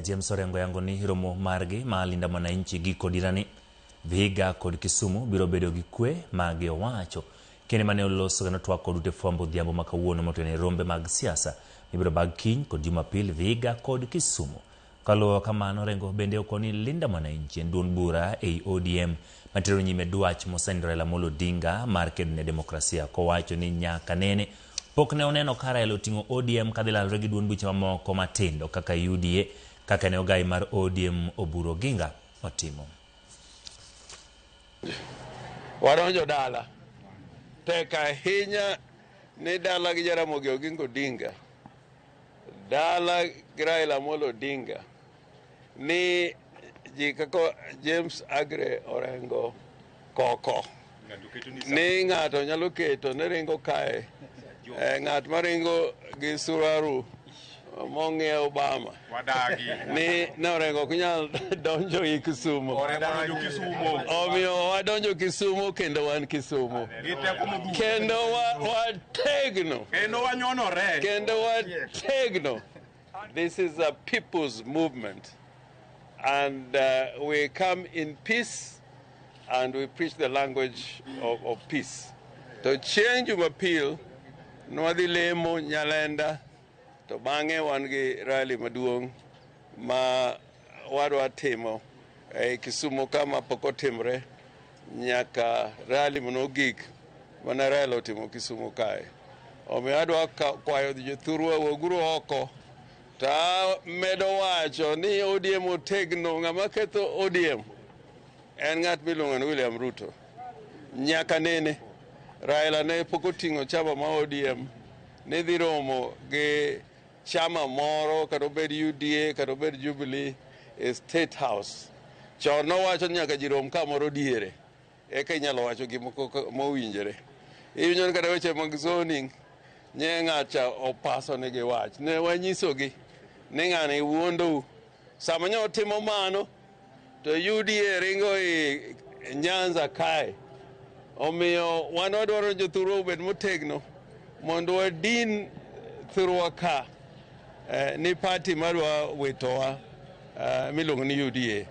James Orengo yango ni romo margi ma Linda Mwananchi giko dirani Vihiga kod Kisumu biro bedo gi kwe ma giowacho. Kinde mane oloso kendo twak kod ute fwambo odhiambo ma kawuono motene rombe mag siasa mibiro bag kiny kod Jumapil Vihiga kod Kisumu. Kaluwo kamano, Orengo bende okoni Linda Mwananchi en duond bura ei ODM matero nyime dwach mosenindo Raila Amolo Odinga mar kedo ne demokrasia kowacho ni nyaka nene pok ne oneno ka Raila oting'o ODM kadhi lalore gi duond buche mamoko matindo kaka UDA kaka ne ogai mar ODM Oburu Oginga otimo. Wadonjo dala. Tek ahinya ni dala gi Jaramogi Oginga Odinga, dala gi Raila Amolo Odinga, ni ji kaka James Aggrey Orengo koko ni ng'ato nyalo keto ni ringo kae, ng'at maringo gi suraru mong'iew Obama ni ne Orengo ok nyal donjo i Kisumu. Omiyo wadonjo Kisumu kendo wan Kisumu kendo wategno kendo wanyonore kendo wategno. This is a people's movement and we come in peace and we preach the language of peace. To chieng' Jumapil nwadhi lemo Nyalenda to bang'e wan gi rally maduong' ma wadwa timo ei Kisumu kama pok otimre nyaka rally manogik mane Raila otimo Kisumu kae. Omiyo adwa kwayo jothurwa wuoguru oko to amedo wacho ni ODM otegno. Ng'ama ketho ODM en ng'at miluongo ni William Ruto. Nyaka nene Raila ne pok oting'o chama ma ODM ni dhi romo gi chama moro kata obed UDA kata obed Jubilee e State House. Chon nowacho ni nyaka ji rom kamoro diere eka inyalo wacho gimoko mowinjore. Iwinjo ni kata weche mag zoning nye ng'acha opaso nigi wach. Ne wanyisogi ni ng'ani wuondou. Sama nyo timo mano to UDA ringo i Nyanza kae. Omiyo wan wadwaro ni jothurwa obed motegno mondo wadin thurwa ka ni party madwa witowa miluongo ni UDA.